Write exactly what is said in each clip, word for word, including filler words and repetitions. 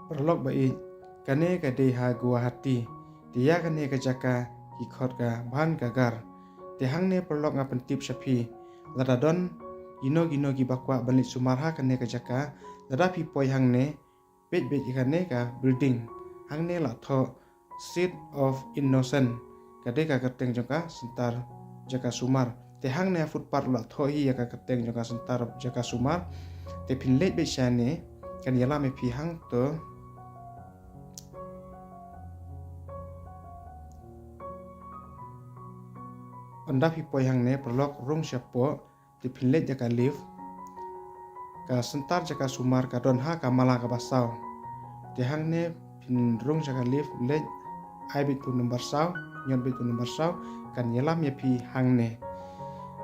Paralok ba ïeit, kane ka dei ha Guwahati. Te ïa kane ka jaka ki khot ka Bhankaghar. Te hangne paralok nga pyntip sha phi, lada don ïno ïno kiba kwah ban leit sumar ha kane ka jaka, lada phi poi hangne, peit beit ïa kane ka building. Hangne la thoh Seat of Innocence. Ka dei ka kyrteng jong ka center jaka sumar. Te hangne ha footpath la thoh hi ïa ka kyrteng jong ka center jaka sumar. Te phin leit beit shane, kan ïalam ïa phi hangto. Ynda phi poi hangne, paralok, rung shapoh, te phin leit da ka lift. Ka center jaka sumar ka don ha ka mala kaba saw. Te hangne phin rung sha ka lift, leit ai beit u number saw, ñiot beit u number saw, kan ïalam ïa phi hangne.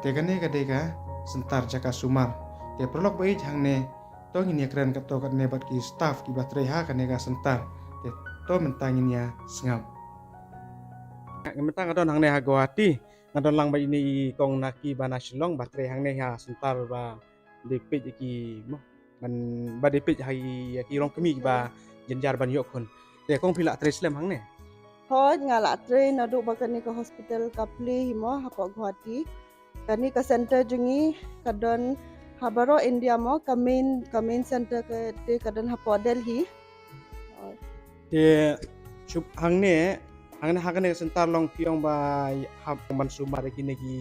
Te kane ka dei ka center jaka sumar. Te paralok ba ïeit, hangne to ngin ïakren katto katne bad ki staff kiba trei ha kane ka center. Te to mynta ngin ïa sngap. Mynta nga don hangne ha Guwahati. Nga don lang bad ine i kong na kiba na Shillong ba trei hangne ha center ba dei peit ïa ki mo, ban, ba dei peit ha ïa ki longkmie kiba jynjar ban ïoh khun. Te kong, phi la trei slem hangne? Hooid, nga la trei naduh ba kane ka hospital ka plie hi mo hapoh Guwahati. Kane ka center jong ngi ka don ha baroh India mo, ka main, ka main center ka dei ka don hapoh Delhi. Te shuh hangne, hangne ha kane ka center long phi ong ba hap ban sumar ïa kine ki,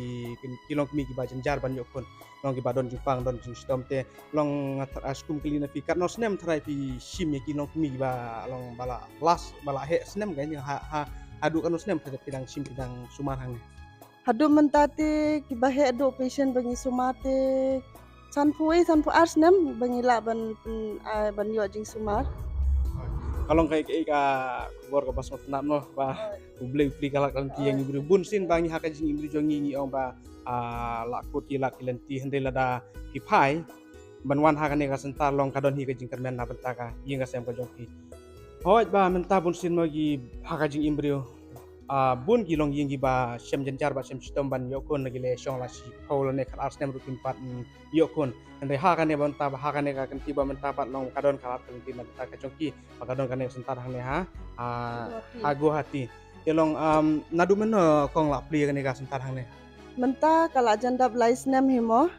ki longkmie kiba jynjar ban ïoh khun, long kiba don jingpang don jingshitom. Te long nga tharai, skum kylli na phi, katno snem tharai phi shim ïa ki longkmie kiba long ba la last, ba la heh snem, ka ha, ha, haduh katno snem tharai phi dang shim, phi dang sumar hangne? Haduh mynta te kiba heh duh patient ba ngi sumar te sanphew wei, sanphew ar snem ba ngi lah ban, ban, ah, ban ïoh jingsumar. Ka long kaei kaei ka khubor kaba sngewtynnat noh ba U Blei u plie ka lad ka lynti ïa ngi briew. Bunsien ba ngi ha ka jingim briew jong ngi ngi ong ba, ah, la kut ki lad ki lynti, hynrei lada phi phai ban wan ha kane ka center long ka don hi ka jingkyrmen na bynta ka ïing ka sem ka jong phi. Hooid ba mynta bunsien mo ki ha ka jingim briew, ah, bun ki longïing kiba shem jynjar bad shem shitom ban ïoh khun, la ki la shong la shiphew lane khatar snem ruh kim pat, mm, ïoh khun. Hynrei ha kane ba mynta, ha kane ka kynti ba mynta pat long ka don ka lad ka lynti na bynta ka jong ki ba ka don kane ka center hangne ha, ah, Guwahati. Ha Guwahati. Te long, um, naduh mynno kong la plie kane ka center hangne? Mynta ka la jan dap lai snem hi mo.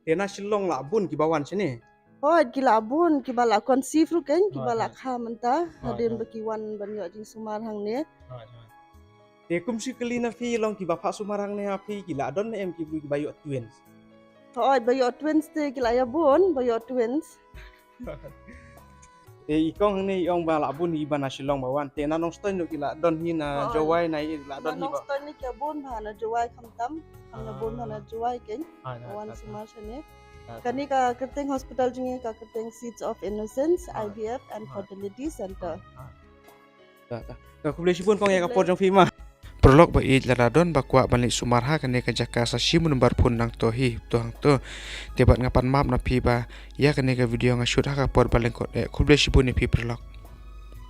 Te na Shillong la bun kiba wan shane? Hooid, ki la bun, kiba la conceive ruh keiñ, kiba la kha mynta hadien ba ki wan ban ïoh jingsumar hangne. Te kum shu kylli na phi, long kiba phah sumar hangne ha phi ki la don ne em ki briew kiba ïoh twins? Hooid, ba ïoh twins te ki la ïa bun ba ïoh twins. Te i kong hangne i ong ba la bun hi ba na Shillong ba wan. Te na Nongstoiñ ruh ki la don hi, na Jowai na i la don hi ba? Na Nongstoiñ ne ki bun ba, na Jowai khamtam. Ki la bun ba na Jowai keiñ. Wan sumar shane. Kane ka kyrteng hospital jong ngi ka kyrteng Seeds of Innocence, I V F and Fertility Center. Khublei shibun kong ïa ka por jong phi ma. Paralok ba ïeit, lada don ba kwah ban leit sumar ha kane ka jaka sa shim u number phone nangto hi, to hangto. Te bad nga pan map na phi ba ïa kane ka video nga shoot ha ka por ba lyngkot eh. Khublei shibun ïa phi paralok.